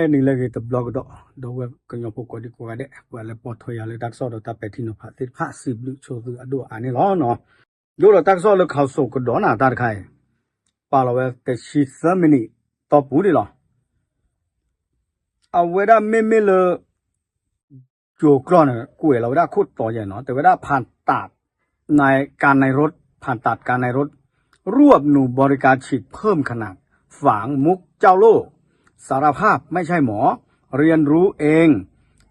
ဟဲနုာ်လၢအဂ့ၤတဘျီကဒီး, ဒီပုၢ်ဝဲၢ်ကညီဖိကိးဒံကိးဂၤဒဲး, ပှၤလၢပိာ်ထွဲယၤလၢတၢ်ကစီၣ်ဒီးတၢ်ပဲာ်ထံနီၤဖးသ့ၣ်တဖၣ် စံးဘျုးဆိသုအဒိၣ်အါန့ၣ်လီၤ. ယအိၣ်ဒီးတၢ်ကစီၣ်လၢခီၣ်စိၤကဒီးနၤတၢ်တခါအံၤ, ပာ်လီၤဝဲတဆံသၢမံးနံးတီၢ်ပူၤန့ၣ်လီၤ. အဝဲဒၣ်မ့မ့ၢ်လၢ ကၠိၤကျီၢ်န့ၣ် ကွဲးလီၤဝဲဒၣ်ခိၣ်တီယဲၢ်နီၤ, တဲဝဲဒၣ် ผ่าตัดในการในรถ ผ่าตัดการในรถ รวบหนุ่มบริการฉีดเพิ่มขนาด ฝังมุกเจ้าโลก สารภาพไม่ใช่หมอ เรียนรู้เอง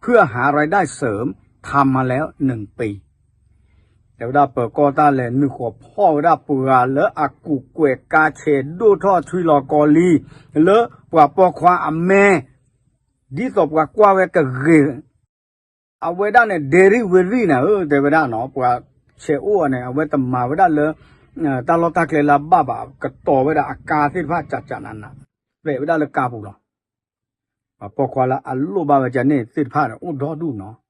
เพื่อหารายได้เสริม ทำมาแล้วหนึ่งปี တဲဝဲဒၣ် ပၢၤကီၢ်တၢ်လဲၤနုာ်ဃီၤဖီၣ်ဝဲဒၣ် ပှၤလၢအကူးကွဲးကါဆဲးဒိၣ်ထီၣ်ဆွံလီၤကီၤလံၤ လၢပှၤပိာ်ခွါအမဲ ဒ်သိးပှၤကွၢ်ဝဲကဂ့ၤ အဝဲဒၣ်န့ၣ် ဒဲရံၣ်ဝဲရံၣ်နၤဧၢ တဲဝဲဒၣ်နီၤ, ပှၤဆဲးအိၣ်အီၤန့ၣ် အဝဲတမၤဝဲဒၣ်လၢ တၢ်လီၢ်တၢ်ကျဲလၢအဘၣ်ဘၣ်, ကတီၤဝဲဒၣ်အကါသ့ၣ်တဖၣ် ကၠးကၠးနးနး, ပဲာ်ဝဲဒၣ်လၢကါပူၤလီၤ. ပှၤပိာ်ခွါလၢအလိၣ်ဘၣ်ဝဲဒ်န့ၣ်သ့ၣ်တဖၣ်န့ၣ် အိၣ်ဒီဒူၣ်နီၤ.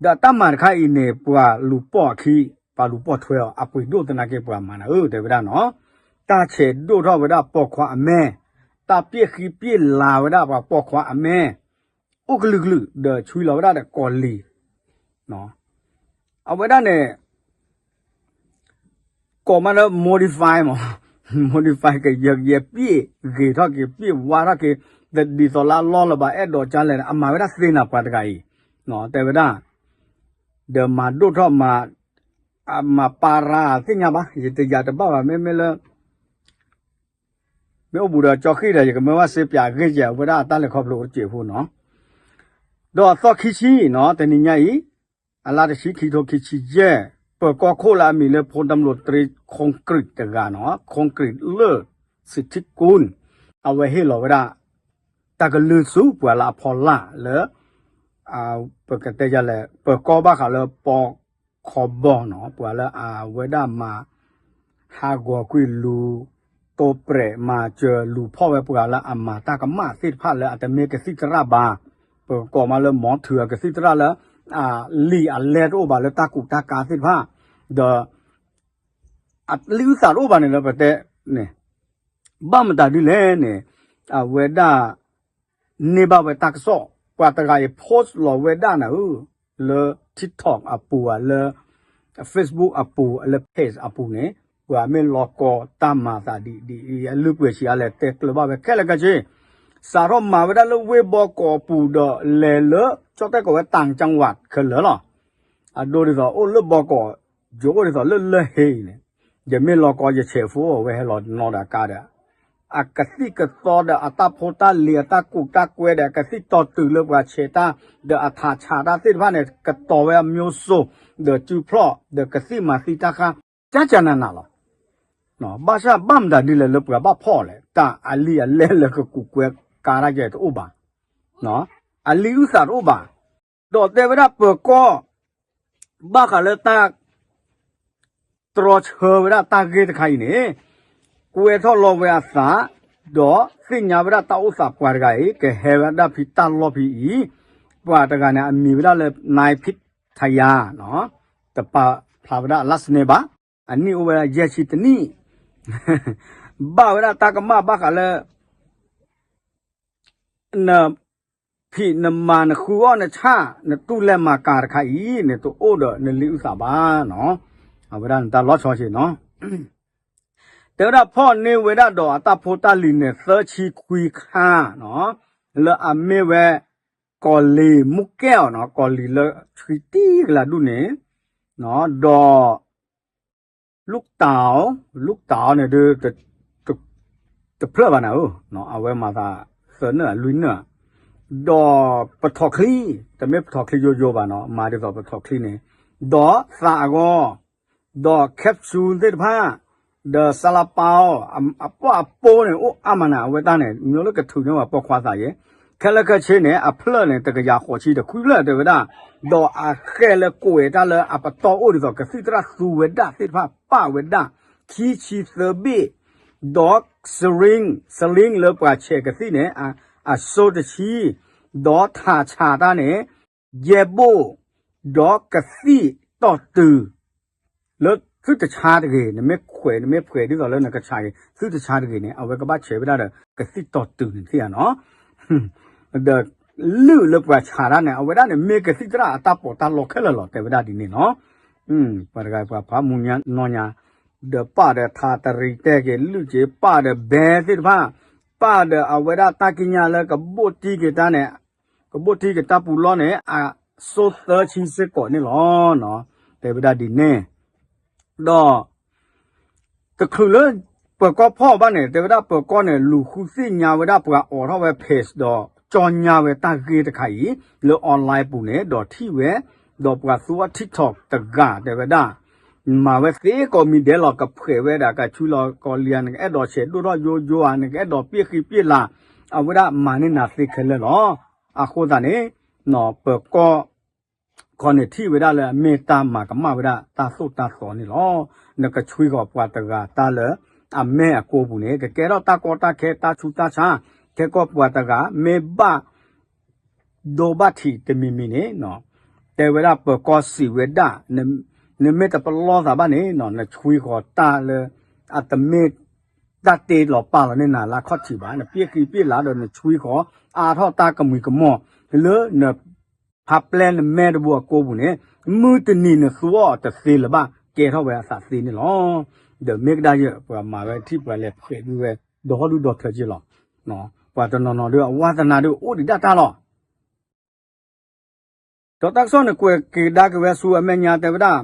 ဒီးတၢ်မၤတခါအံၤန့ၣ် ပှၤလူၤပိာ်အခံ, ပှၤလူၤပိာ်ထွဲအီၤ အပှ့ၤဒိၣ်သနာ်က့ ပှၤမၤနၤဧၢ တဲဝဲဒၣ်နီၤ, တၢ်ဆဲးဒိၣ်ထီၣ်ဝဲဒၣ်ပိာ်ခွါအမဲ, တၢ်ပျဲၢ်ဃံပျဲၢ်လၤဝဲဒၣ်ပှၤပိာ်ခွါအမဲ အိၣ်ကလုာ်ကလုာ် ဒီးဆွံလီၤဝဲဒၣ်ဒီးကီၤလံၤ, အဝဲဒၣ်န့ၣ် ကိးမးလၢ modify မး, modify ကယဲၢ်ကယဲၢ် ပျဲၢ်ဂ့ၤထီၣ်က့ၤ ပျဲၢ်ဝါထီၣ်က့ၤ, ဒ်သိးလၢအလီၢ်လၢၤဘၣ် အဲၣ်ဒိးကၢ်လဲၣ် အမၤဝဲဒၣ်သ့နၤပှၤတဂၤအံၤ, တဲဝဲဒၣ်, ဒီးမၤဒိၣ်ထီၣ်မၤ, မၤပၤရၤသ့ၣ်ညါဘၣ်, ယတယာ်တဘၣ်ဘၣ် မ့မ့ၢ်လၢ မ့ၢ်အိၣ်ဘူးဒီးကၠီဃံၣ်ဒီး ယကမၢဘၣ်စ့ပၠးဂ့ၢ်ကဲ အဝဲဒၣ်အတၢ်လဲၤခီဖျိအိၣ်တစဲးဖိနီၤ. ဒီးအသီခံဆံနီၤ တနံၤညါအံၤ, အလါတဆံ ခံထိခံဆံယဲၢ်, ပၢၤကီၢ်ခိၣ်လၢအမံၤလၢ พลตำรวจตรี คงกฤษ တဂၤနီၤ, คงกฤษ เลิศสิทธิกุล အဝဲဟ့ၣ်လီၤဝဲဒၣ် တၢ်ကလုၢ်ဆူပှၤလၢအဖီလာ်လၢ ပကတဲယလဲၣ် ပၢၤကီၢ်ဘၣ်ဃးလၢပီခီဘီနီၤ, ပှၤလၢအဝဲဒၣ်မၤ ဟးဂီၤကွံာ်လူၤ တိပြဲးမၤစၢၤလူၤဖီၣ်ဝဲပှၤလၢအမၤတၢ်ကမၣ်သ့ၣ်တဖၣ်လၢအတမ့ၢ်ကသံၣ်သရၣ်ဘၣ်, ပကကိးမးလၢ မီၤထုး အကသံၣ်သရၣ်လၢ အလံာ်အလဲတအိၣ်ဘၣ်လၢတၢ်ကူးတၢ်ကၤသ့ၣ်တဖၣ်, ဒီး အလံာ်အုၣ်သးတအိၣ်ဘၣ်န့ၣ်လၢပတဲန့ၣ်, ဘၣ်မတၤဒ်လဲၣ်န့ၣ်, အဝဲဒၣ် န့ၢ်ဘၣ်ဝဲတၢ်ကစီၣ်, ပှၤတဂၤအံၤ post လီၤဝဲဒၣ်နၤဧၢ, လၢ TikTok အပူၤဧါ, လၢ Facebook အပူၤ, လၢ page အပူၤန့ၣ်, ပှၤမ့ၢ်လီၤကီတၢ်မၤသးဒ်အံၤ အလုၢ်ပှ့ၤဆံးအါလဲၣ် တဲကျၢၤဘၣ်ဝဲခဲလၢာ်ခဲဆ့, စးထီၣ်မၤဝဲဒၣ်လၢဝ့ၢ်ဘီကီးအပူၤဒီးလဲၤလၢ ကၠီၣ်တဲၣ်ကိးဝဲ တၢင်ကၠၣ်ဝးခဲလၢာ်လီၤ. အဒိဒ်သိးအိၣ်လၢဘီကီး, ယအိၣ်ဒ်သိးလၢလၢၢ်ဟ့အံၤန့ၣ်, ယမ့ၢ်လီၤကီယဆဲးဖိအဝဲဟဲလီၤနီဒီးအကါဒီး အကသံၣ်ကသီဒီးအတၢ်ဖိတၢ်လံၤအတၢ်ကူးတၢ်ကွဲဒီး အကသံၣ်တီတုၤလၢပှၤဆဲးတၢ် ဒီးအထးဆးတၢ်သ့ၣ်တဖၣ်န့ၣ် ကတီၤဝဲအမျိုးစုံ, ဒီးစုဖျီၣ်, ဒီးကသံၣ်မၤသံတၢ်ဃါ, ကၠၢ်ကၠၢ်နးနးလီၤ. ဘၣ်ဆၣ်ဘၣ်မတၤဒ်လဲၣ်လၢပှၤဘၣ်ဖီၣ်လဲၣ်, တၢ်အလံာ်အလဲလၢကကူးကွဲကါတၢ်ကဲတအိၣ်ဘၣ်, အလံာ်အုၣ်သးတအိၣ်ဘၣ်, ဒီးတဲဝဲဒၣ်ပၢၤကီၢ် ဘၣ်ဃးလၢတၢ် တြီဆၢဝဲဒၣ်တၢ်ဂ့ၢ်တခါအံၤန့ၣ်, ကွဲထီၣ်လီၤဝဲအသး, ဒီးသ့ၣ်ညါဝဲဒၣ်တၢ်အိၣ်သးပှၤတဂၤအံၤ ကဟဲဝဲဒၣ်ဖဲတၢ်လီၢ်ဖဲအံၤ, ပှၤတဂၤန့ၣ် အမံၤဝဲဒၣ်လၢ နၢၢ်ဖံးထယါ, တပာ်ဖျါဝဲဒၣ်အ last name ဘၣ်, အနံၣ်အိၣ်ဝဲဒၣ်ယဲၢ်ဆံတနံၣ်, ဘၣ်ဝဲဒၣ်တၢ်ကမၣ်ဘၣ်ဃးလၢ န ဖံးနမၤနဃုအီၣ်နဆၣ် နတူၢ်လဲၤမၤကၤတခါအံၤ နတအိၣ်ဒီးနလံာ်အုၣ်သးဘၣ်နီၤ, အဝဲဒၣ်နတၢ်လီၤဆီဆ့ၣ်နီၤ, တဲဝဲဒၣ်ဖီၣ်န့ၢ်ဝဲဒၣ်ဒီးအတၢ်ဖိတၢ်လံၤန့ၣ် သၢဆံခွံခါနီၤ, လၢအမ့ၢ်ဝဲ ကီၤလံၤမူကဲအီၤနီၤ, ကီၤလံၤလၢဆှံတံၢ်ကလၤဒူၣ်န့ၣ်, ဒီး လုၢ်တၢ်အီၤ, လုၢ်တၢ်အီၤန့ၣ်ဒုး တဖျၢၣ်ဘၣ်နၤဧၢ, အဝဲမၤသးသၢနၢၣ်လွံၢ်နၢၣ်, ဒီးပထီၣ်ချံ, တမ့ၢ်ပထီၣ်ချံယိယိဘၣ်နီၤ, မၤဒ်သိးပထီၣ်ချံန့ၣ်, ဒီးသးအဂီၢ်, ဒီး capsule သ့ၣ်တဖၣ်, ဒီး ซาลาเปา အပီၢ်အပိန့ၣ် အိၣ်အါမးနၤ အဝဲတၢ်န့ၣ် မ့ၢ်လၢကထုးန့ၢ်ဝဲပိာ်ခွါသးယဲၢ်, ခဲလၢာ်ခဲဆ့န့ၣ် အဖျၢၣ်န့ၣ် တကယၤဃိးဆံဒီးခွံဖျၢၣ်တဲဝဲဒၣ်, ဒီးအဃဲလၢကွဲးတၢ်လၢအပတီၢ်အိၣ်ဒ်သိး ကသံၣ်သရၣ်သူဝဲဒၣ်သ့ၣ်တဖၣ်ပာ်ဝဲဒၣ်, ခံဆံသၢဘ့ၣ်, ဒီး syringe, syringe လၢပှၤဆဲးကသံၣ်န့ၣ် အစိတဆံ, ဒီးထးဆးတၢ်န့ၣ် ယဲၢ်ဘိၣ်, ဒီးကသံၣ်တီၢ်တုၤ လၢသုတဆါတဂ့ၤ, နမ့ၢ်ခွဲး နမ့ၢ်ခွဲးဒ်သိးလၢနကဆါဂ့ၤ သုတဆါတဂ့ၤန့ၣ် အဝဲကဘၣ်ဆဲးဝဲဒၣ်ဒီး ကသံၣ်တီၢ်တုၤန့ၣ်သ့ဧါနီၤ, ဒီးလုၢ်လၢပှၤဆးတၢ်န့ၣ် အဝဲဒၣ်န့ၣ် မ့ၢ်ကသံၣ်သရၣ်အတၢ်ပီးတၢ်လီခဲလၢာ်လီၤ တဲဝဲဒၣ်ဒ်န့ၣ်လီၤ. ပှၤတဂၤပှၤဖးမူညါနီၢ်ညါ ဒီးပာ်ဒီးထးတရံးတဲက့ၤလုၢ်က့ၤ ပာ်ဒီးဘဲသ့ၣ်တဖၣ် ပာ်ဒီးအဝဲဒၣ်တၢ်ကံးညာ်လၢကဘိၣ်တံၢ်က့ၤတၢ်န့ၣ် ကဘိၣ်တံၢ်က့ၤတၢ်ပူၤလီၢ်န့ၣ် အစိသၢဆံစ့ၢ်ကီးန့ၣ်လီၤ. တဲဝဲဒၣ်ဒ်န့ၣ် ဒီး တချုးလၢပၢၤကီၢ်ဖီၣ်ဘၣ်န့ၣ် တဲဝဲဒၣ်ပၢၤကီၢ်န့ၣ် လူၤဃုသ့ၣ်ညါဝဲဒၣ်ပှၤအိးထီၣ်ဝဲ page ဒီးကၠီညါဝဲတၢ်ဂ့ၢ်တခါအံၤ လၢ online ပူၤန့ၣ် ဒီးထံၣ်ဝဲ ဒီးပှၤသူအီၤ TikTok တဂၤတဲဝဲဒၣ် မၤဝဲသ့ကိးမံၤဒဲးလီၤ ကဖှဲးဝဲဒၣ်ကဆူလီၤကီးလံၤဧါ နကအဲၣ်ဒိးဆဲးဒိၣ်ထီၣ်ယိယိဧါ နကအဲၣ်ဒိးပျ့ၢ်ဃံပျ့ၢ်လၤ အဝဲဒၣ်မၤန့ၢ်နၤသ့ခဲလၢာ်လီၤ. အဃိသတးန့ၣ် ပၢၤကီၢ် ခီန့ၣ်ထံၣ်ဝဲဒၣ်လၢအမ့ၢ်တၢ်မၤကမၣ်ဝဲဒၣ်တၢ်သိၣ်တၢ်သီန့ၣ်လီၤ. နကဆှံဃီၤပှၤတဂၤတၢ်လၢအမဲအကိပူၤန့ၣ် ကကဲထီၣ်တၢ်ကီတၢ်ခဲတၢ်ဆူးတၢ်ဆါ ခဲကီၢ်ပှၤတဂၤမ့ၢ်ဘၣ် ဒိဘၣ်ထံးတမံၤမံၤန့ၣ် တဲဝဲဒၣ်ပၢၤကီၢ်စံးဝဲဒၣ် နမ့ၢ်တပလီၢ်သးဘၣ်န့ၣ် နဆှံဃီၤတၢ်လၢ အတမ့ၢ် တၢ်တ့လီၤပာ်လီၤန့ၢ်နၤလၢအခီၣ်ထံးဘၣ် နပျ့ၢ်ဃံပျ့ၢ်လၤဒီးနဆှံဃီၤ အါထီၣ်တၢ်ကမှံၤကမီၤ လၢန ဖးပျဲနမဲတဘိအကိပူၤန့ၣ် မုၢ်တနံၤနသူအီၤတသ့လၢၤဘၣ် ကဲထီၣ်ဝဲအသးသ့န့ၣ်လီၤ. ဒီးမ့ၢ်ကဒါယဲၢ် ပှၤမၤဝဲထံၣ်ပှၤလဲၤဖှဲးဒုးဝဲ ဒီဟီၣ်ဒုဒီထၢက့လီၤ. ပှၤတနီၤနီၤဒုးအဝါသနာ်ဒုးအိၣ်ဒံးဒၣ်တၢ်လီၤ. ဒီးတၢ်ကစီၣ်န့ၣ်ကွဲးက့ၤကဒါက့ၤဝဲဆူအမဲာ်ညါတဲဝဲဒၣ်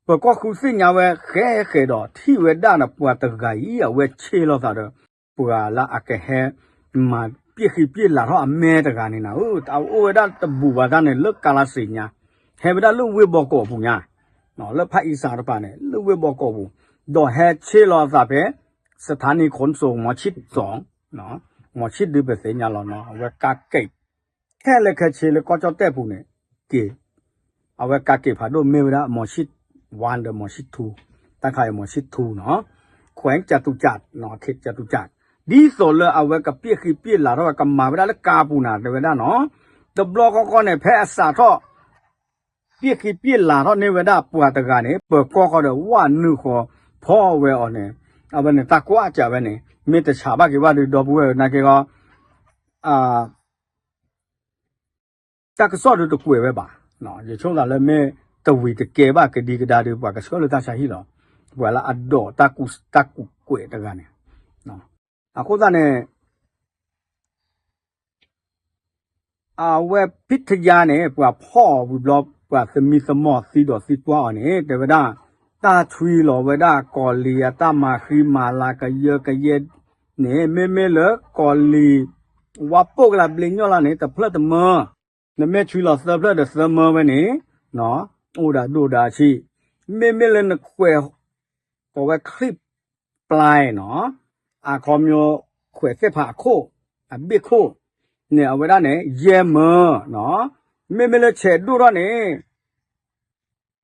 ပၢၤကီၢ်ဃုသ့ၣ်ညါဝဲဃဲဃဲဒီး ထံၣ်ဝဲဒၣ်ဒီးပှၤတဂၤအံၤ အဝဲဆ့ၣ်လီၤသးဒီး ပှၤလၢအကဟဲ မၤပျ့ၢ်ဃံပျ့ၢ်လၤထီၣ်အမဲတဂၤန့ၣ်နၤဧၢ, အအိၣ်ဝဲဒၣ်တဘူၣ်ဘၣ်တၢ်န့ၣ် လၢကါလါစ့ၣ်ညါ, ဟဲဝဲဒၣ်လၢဝ့ၢ်ဘီကီးအပူၤညါ, လၢဖၣ်အံစၣ်တပၤန့ၣ် လၢဝ့ၢ်ဘီကီးအပူၤ, ဒီးဟဲဆ့ၣ်လီၤအသးဖဲ စထါနံၤခိၣ်စိၤ မီၤဆံၣ်စီၤ, မီၤဆံၣ်ဒုးပသ့ၣ်ညါလီၤနီၤ, အဝဲကးက့ၤ ခဲလၢာ်ခဲဆ့လၢကီၢ်ကၠီၣ်တဲၣ်ပူၤန့ၣ် က့ၤ အဝဲကးက့ၤဖးဒိၣ်မ့ၢ်ဝဲဒၣ် မီၤဆံၣ် one ဒီး မီၤဆံၣ် two, တၢ်ခါအံၤ မီၤဆံၣ် two နီၤ, ခွဲးကၠၣ်တူၣ်ကၠၣ် နီၤ, ခ့ကၠၣ်တူၣ်ကၠၣ်, ဒ်သိးလၢအဝဲကပျ့ၢ်ဃံပျ့ၢ်လၤထီၣ်ဝဲ ကမၤဝဲဒၣ်လၢကါပူၤနၤ တဲဝဲဒၣ်နီၤ, တဘျီဃီဃီန့ၣ် ဖဲအစးထီၣ် ပျ့ၢ်ဃံပျ့ၢ်လၤထီၣ်န့ၢ်ဝဲဒၣ်ပှၤတဂၤန့ၣ် ပၢၤကီၢ်ဃီဒီး ဝးနုာ်ဃီ ဖီဝဲအီၤန့ၣ်, အဝဲန့ၣ်တၢ်ကွၢ်ကးဝဲန့ၣ် မ့ၢ်တဆးဘၣ်က့ၤဘၣ်ဒီး ဒီပုၢ်ဝဲၢ်နာ်က့ဂီၢ် တၢ်ကစီၣ်ဒုးတကွဲးဝဲဘၣ်. ယဆိကမိၣ်သးလၢမ့ၢ်တဝံၤတကဲဘၣ်ကဒံကဒါဒီး ပှၤကဆှၢလၢတၢ်ဆါဟံၣ်လီၤ. ပှၤလၢအဒိးတၢ်ကူးတၢ်ကူးကွဲးတဂၤန့ၣ်, အဃိသတးန့ၣ် အဝဲဖံးထယါန့ၣ် ပှၤဖီၣ်အီၤဝံၤဘျီ ပှၤသမံသမိးသံဒီးသံကွၢ်အီၤန့ၣ် တဲဝဲဒၣ် တၢ်ဆွံလီၤဝဲဒၣ်ကီးလံၤအတၢ်မၤဃံမၤလၤကယၢကယဲန့ၣ် မ့မ့ၢ်လၢကီးလံၤ ဝါပိၢ်ကလးဘျ့ညီၣ်လၢန့ၣ် တဖျၢၣ်တမၢ နမ့ၢ်ဆွံလီၤသၢဖျၢၣ်ဒီးသၢမၢဝဲန့ၣ် အိၣ်ဒၣ်ဒိၣ်ဒၣ်ဆံး, မ့မ့ၢ်လၢနခွဲး ကိးဝဲ clip ပျဲနီၤ, အခီပညီ ခွဲးသ့ၣ်ဖးအခိၣ် အဘ့ၣ်ခိၣ်န့ၣ် အဝဲဒၣ်န့ၣ် ယဲၢ်မၢနီၤ, မ့မ့ၢ်လၢဆဲးဒိၣ်ထီၣ်န့ၣ်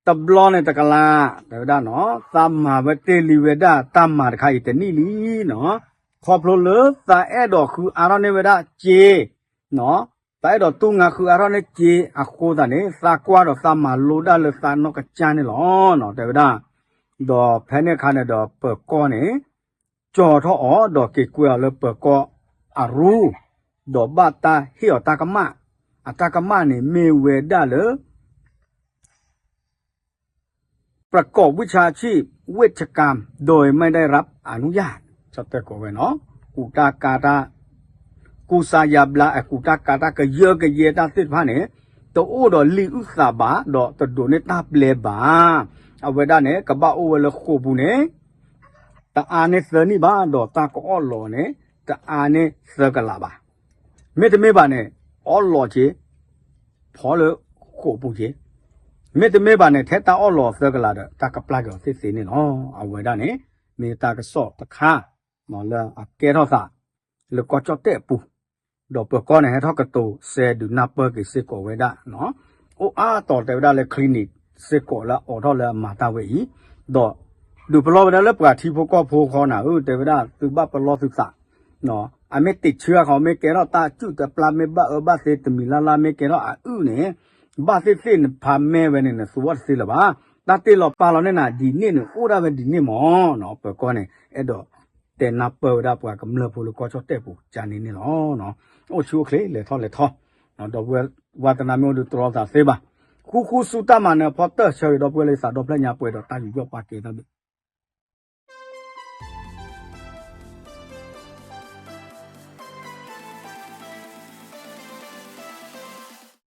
တဘျီန့ၣ်တကလး တဲဝဲဒၣ်နီၤ, သးမၤဝဲတ့ၢ်လံဝဲဒၣ်တၢ်မၤတခါအံၤတနံၣ်လံနီၤ, ခီဖျိလၢသးအဲၣ်ဒိးဃုအါထီၣ်န့ၢ်ဝဲဒၣ်စ့ သးအဲၣ်ဒိးတူၢ်ငါဃုအါထီၣ်န့ၢ်စ့အဃိသတးန့ၣ် သးကွၢ်ဒီးသးမၤလိဒၣ်လၢသးနီၢ်ကစၢ်န့ၣ်လီၤ တဲဝဲဒၣ်, ဒီးဖဲန့ၣ်အခါန့ၣ်ဒီးပၢၤကီၢ်န့ၣ် ကၠီၤထီၣ်အီၤ ဒီးက့ၤကွဲအီၤလၢပၢၤကီၢ်အရူ, ဒီးဘၣ်တၢ်ဟ့ၣ်အီၤတၢ်ကမၣ်, အတၢ်ကမၣ်န့ၣ်မ့ၢ်ဝဲဒၣ်လၢ ประกอบวิชาชีพเวชกรรมโดยไม่ได้รับอนุญาต တဲကိးဝဲနီၤ, ကူၣ်တၢ်ကၤတၢ် ကူစါယါဘျါ အကူၣ်တၢ်ကၤတၢ်ကယၢကယဲတၢ်သ့ၣ်တဖၣ်န့ၣ် တအိၣ်ဒီးလံာ်အုၣ်သးဘၣ် ဒီးတဒိးန့ၢ်တၢ်ပျဲဘၣ်, အဝဲဒၣ်န့ၣ် ကဘၣ်အိၣ်ဝဲလၢဃိာ်ပူၤန့ၣ် တအါန့ၢ်သၢနံၣ်ဘၣ် ဒီးတၢ်ကအီၣ်လီၤန့ၣ် တအါန့ၢ်သၢကလးဘၣ်, မ့တမ့ၢ်ဘၣ်န့ၣ် အီၣ်လီၤက့ၤ ဖီလၢဃိာ်ပူၤက့ၤ, မ့တမ့ၢ်ဘၣ်န့ၣ် ထဲတၢ်အီၣ်လီၤသၢကလးဒီး တၢ်ကပျၢ်က့ၤအီၤသ့သ့န့ၣ်လီၤ. အဝဲဒၣ်န့ၣ် မ့ၢ်တၢ်ကစီၣ်တခါ လၢအကဲထီၣ်သး လၢကီၢ်ကၠီၣ်တဲၣ်အပူၤ, ဒီးပၢၤကီၢ်န့ၣ် ဟဲထီၣ်ကတိၤစဲဒုးနၢ်ပၢၢ်က့ၤစ့ၢ်ကီးဝဲဒၣ်, အိၣ်အါတီၤတဲဝဲဒၣ်လၢ clinic စ့ၢ်ကီးလၢအအိးထီၣ်လၢအမၤတၢ်ဝဲအံၤ, ဒီး ဒုးပလီၢ်ဝဲဒၣ်လၢပှၤထံဖိကီၢ်ဖိဃီနၤဧၢ တဲဝဲဒၣ် သုဘၣ်ပလီၢ်သုသး အမ့ၢ်တ့ၢ်ဆၢဃီ မ့ၢ်ကဲထီၣ်တၢ်စုၣ်တပျၢ် မ့ၢ်ဘၣ်အၢဘၣ်သီတမံၤလၢ်လၢ် မ့ၢ်ကဲထီၣ်အအုၣ်န့ၣ် ဘၣ်သ့ၣ်သ့ၣ်နဖးမဲဝဲန့ၣ် နသူအီၤတသ့လၢၤဘၣ်. တၢ်တ့ၢ်လီၤပာ်လီၤန့ၢ်နၤဒ်န့ၣ်န့ၣ် အိၣ်ဒၣ်ဝဲဒ်န့ၣ်မးနီၤ ပၢၤကီၢ်န့ၣ် အဲၣ်ဒိး တဲနၢ်ပၢၢ်ဝဲဒၣ်ပှၤကမျၢၢ်ဖိလၢကီၢ်ကၠီၣ်တဲၣ်ပူၤကန့ၣ်န့ၣ်လီၤ. အိၣ်ဆူၣ်အိၣ်ချ့ လဲၤထီၣ်လဲၤထီ, ဒီပုၢ်ဝဲၢ် ဝါသနာမ့ၢ်အိၣ်ဒီးတြီသးသ့ဘၣ်. ဃူဃူဆူတၢ်မၤနၢၤအဖီတၢၢ်ဆၢဂ့ၤ ဒီပုၢ်ဝဲၢ်လၢယသးဒီဖျၢၣ်ညါပှဲၤဒီးတၢ်ယူးယီၣ်ပာ်ကဲတၢ်ဘျုး